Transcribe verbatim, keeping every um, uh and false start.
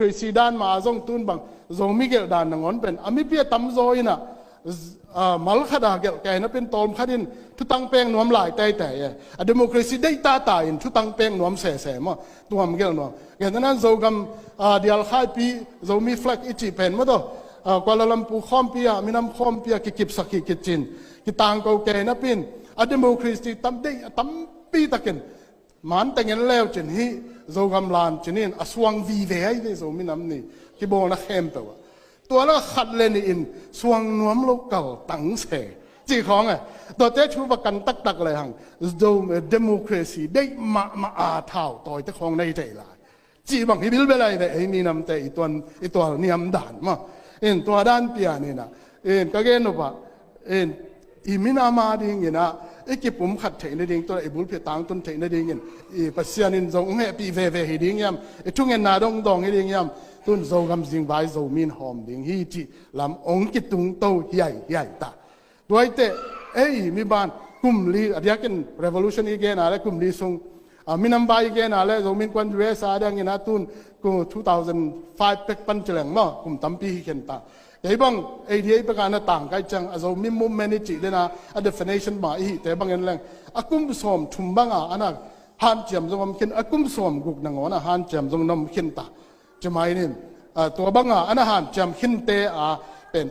democracy dan mah a zong tun bang Zomi gelh dan nangawn pen a mipi a tamzaw in ah, z-, a, mal khat a gelh kei napi in tawm khat in thutang pek nuam lai teitei e. A democracy deih tata in thutang pek nuam sese maw, tuam gelh nuam. Gentehna in Zogam, a, Dialkhaipi Zomi flag i cih pen maw tawh, a, Kuala Lumpur khawmpi ah, minam khawmpi ah kikipsak hi kicin kitangko kei napi in a democracy tam deih a tampi takin man teng en leu cin hih Zogam lan cin in a suang vive ahi ve Zomi nam ni kibawlna khempeuh ah. Tua lak ah khat le nih in suang nuam lo kal tang se cih khawng e. Tuate thu va kan taktak le hang Zo-, democracy deih mahmah a thau tawite khawng nei thei lai cih bang hi bilbel ahi ve ei minamte i tuan, i tual niam dan maw. In tua dan pian in ah, in ka gen uh ah, in i minam a ding in ah i kipumkhat theih nading, tua i bulphuh tangtun theih nading in i Pasian in zong hong hehpih veve hi ding hiam, i thungetna dong dawng hi ding hiam, tun Zogam zingvai Zomi in hawm ding hi cih lam hong kitungto hiaihiai ta. Tuaite ei mi ban kum li a diakin revolution i gen a le kum li sung, a, minam vai i gen a le Zomi Innkuan U S A dang in ah tun ku two thousand five pek pan ci leng maw kum tampi hi khin ta. Kei bang A D A pek a na tang kai ciang a Zomi movement i cih den a, a definition mah i hihte bang en leng a kum sawm thum bang a ana hanciam zong om khin, a kum sawm guk nangawn a hanciam zong na om khin ta. Ci mai nin, a, tua bang a ana hanciam khinte a pen